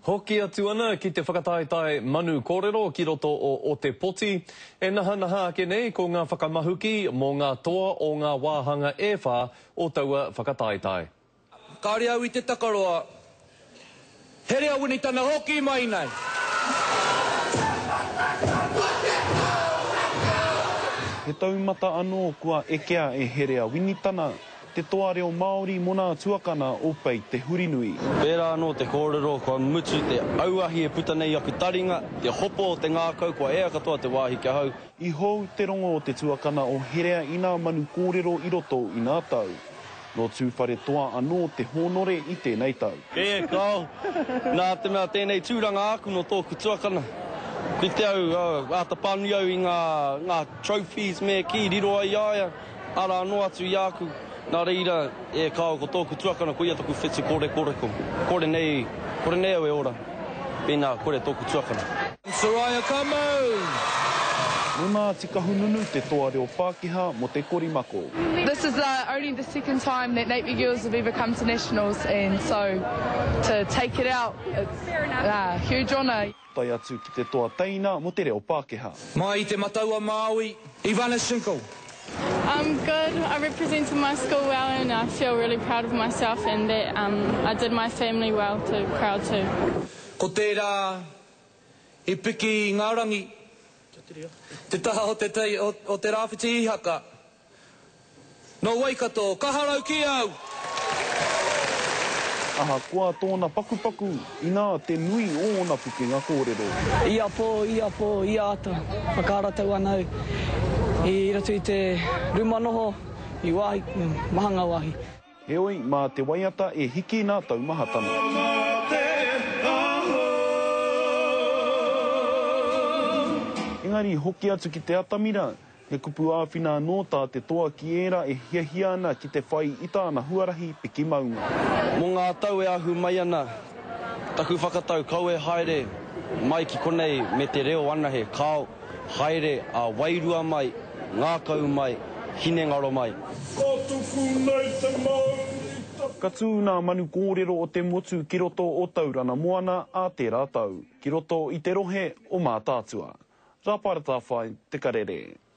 Hoki atu ana ki te whakataetae Manu Kōrero ki roto o Otepoti. E nahanaha ake nei ko ngā whakamahuki mō ngā toa o ngā wāhanga e whā o taua whakataetae. Kāore au i te takaroa. Herea Winitana hoki mai nei! He taumata anō kua ekea e Herea Winitana, te toa reo Māori mō nā tuakana o Pei Te Hurinui. Pērā anō te kōrero, kua mutu te auahi e puta nei i aku taringa, te hopo o te ngākau, kua ea katoa te wāhi ki ahau. I hou te rongo o te tuakana o Herea i nā manu kōrero i roto i nā tau. Nō Tūwharetoa anō te hōnore i tēnei tau. E kāo, nā te mea tēnei tūranga āku nō tōku tuakana. Kite au, āta pānui au i ngā, ngā trophies me kī, riro ai i a ia. Arā noa atu i āku, nā reira, e kāo, ko tōku tuakana ko ia taku whetu korekoreko. Kore nei, kore nei au e ora, pēnā kore tōku tuakana. Soraya Kamo! Nō Ngāti Kahungunu te toa reo Pākehā mō te korimako. This is only the second time that Napier girls have ever come to nationals and so to take it out it's a huge honour. Tae atu ki te toa teina mō te reo Pākehā. Mai i Te Matau-a-Māui, Ivana Schinkel. I'm good, I represented my school well and I feel really proud of myself and that I did my family well too, proud too. Ko tērā i piki i ngā rangi, te taha o te tai o te rāwhiti Ihaka. Nō Waikato, kaha rau ki au! Ahakoa tōna pakupaku, inā te nui o ōna pukenga kōrero. Ia pō, ia pō, ia ata, whakaratau ana au i roto i te ruma noho, i wāhi, maha ngā wāhi. Heoi, mā te waiata e hiki nā taumahatanga. Engari hoki atu ki te atamira, He kupu āwhina anō tā te toa ki ērā e hiahia ana ki te whai i tāna huarahi piki maunga. Mō ngā tau e ahu mai ana taku whakatau kaua e haere mai ki konei me te reo anahe, kāo, haere ā wairua mai, ngākau mai, hinengaro mai. Ka tuku nei te mauri tapu. Ka tū nā manu kōrero o te motu ki roto o Taurana Moana ā tērā tau, ki roto i te rohe o Mātaatua. Rāpara Tāwhai, Te Karere.